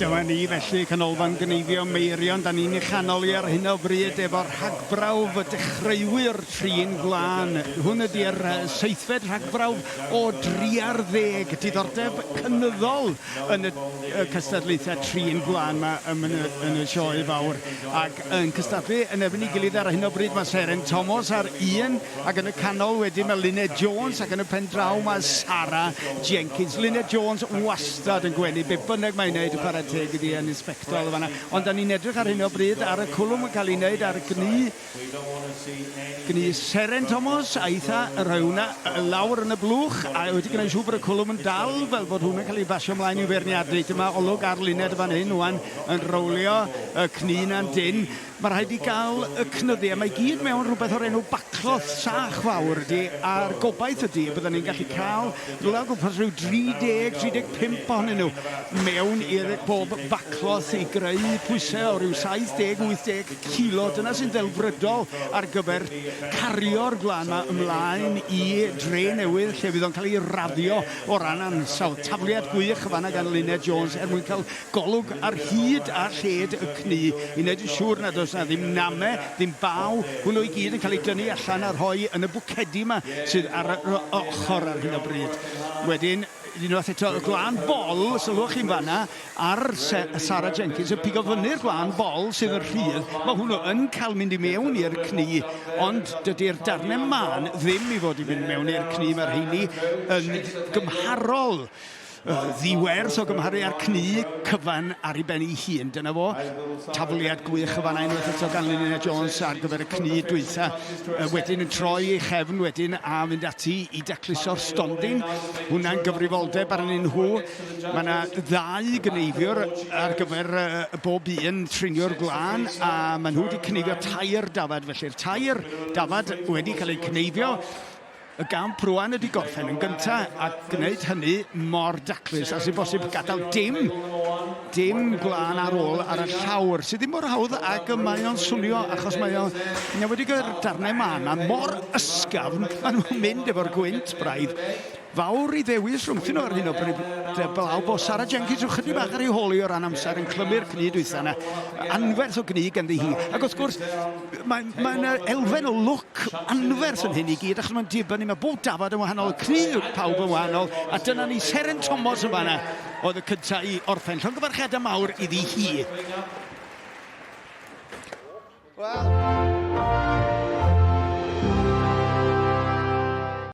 Dyma ni felly, Canolfan Gneifio Meirion. Da ni'n ei chanol i ar hyn o bryd efo rhagbrawf y dechreuwyr trin gwlân. Hwn ydy'r seithfed rhagbrawf o driarddeg. Diddordeb cynyddol yn y cystadlaethau trin gwlân 'ma yn y, yn y sioe fawr. Ac yn cystadlu yn erbyn ei gilydd ar hyn o bryd mae Seren Thomas ar un, Ac yn y canol wedyn mae Luned Jones ac yn y pen draw mae Sara Jenkins. Luned Jones wastad yn gwenu, be bynnag mae'n neud, chwarae teg iddi yn sbectol yn fan'na. Ond da ni'n edrych ar hyn o bryd ar y cwlwm yn cael ei wneud ar gnu, gnu Seren Thomas a eitha yn rhoi hwnna lawr yn y blwch a wedi gwneud siŵr bod y cwlwm yn dal fel bod hwnna'n cael ei basio ymlaen i'w feirniadu. Dyma olwg ar Luned yn fan hyn ŵan yn rowlio y cnu 'na'n dynn. Mae rhaid i gael y cnyddu, a mae i gyd mewn rhywbeth o'r enw backcloth sach fawr ydy, a'r gobaith ydy y bydden ni'n gallu cael rhywle o gwmpas rhyw 30, 35 ohonyn nhw mewn i'r bob backcloth i greu pwysau o ryw 70, 80 kilo. Dyna sy'n ddelfrydol ar gyfer cario'r gwlân 'ma ymlaen i Dre Newydd lle fydd o'n cael ei raddio o ran ansawdd. Tafliad gwych yn fan'na gan Luned Jones er mwyn cael Golwg ar hyd a lled y cnu i wneud yn siŵr nad oes 'na ddim name, ddim baw, hwnnw i gyd yn cael ei dynnu allan a rhoi yn y bwcedi 'ma sydd ar yr ochr ar hyn o bryd. Wedyn, unwaith eto, y gwlân bol, sylwch chi'n fan'na, ar Sarah Jenkins yn pigo fyny'r gwlân bol sydd yn rhydd, mae hwnnw yn cael mynd i mewn i'r cnu, ond dydy'r darnau mân ddim i fod i fynd mewn i'r cnu, mae'r rheini yn gymharol ddiwerth o gymharu â'r cnu cyfan ar ei ben ei hun. Dyna fo, tafliad gwych y fanna unwaith eto gan Lynne Jones ar gyfer y cnu dwytha. Wedyn yn troi ei chefn wedyn a mynd ati i dacluso'r stondin. Hwnna'n gyfrifoldeb arnyn nhw. Mae yna ddau gneifiwr ar gyfer bob un triniwr gwlân a maen nhw wedi cneifio tair dafad felly'r tair dafad wedi cael eu cneifio. Y gamp rwan ydy gorffen yn gynta a gwneud hynny mor daclus a sy'n bosib gadael dim, dim gwlân ar ôl ar y llawr, sydd ddim mor hawdd ag y mae o'n swnio achos mae o'n, yn enwedig yr darnau mân 'ma, mor ysgafn, maen nhw'n mynd efo'r gwynt braidd. Fawr i ddewis rhwngthyn nhw ar hyn o bryd, blaw bod Sarah Jenkins rhyw chydig bach ar ei hôl hi o ran amser yn clymu'r cnu dwytha yna. Anferth o gnu ganddi hi. Ac wrth gwrs, mae, mae yna elfen o lwc anferth yn hyn i gyd, achos mae'n dibynnu, mae bob dafad yn wahanol, y cnu pawb yn wahanol, a dyna ni, Seren Thomas yn fanna oedd y cyntaf i orffen. Llongyfarchiadau mawr iddi hi. Wel...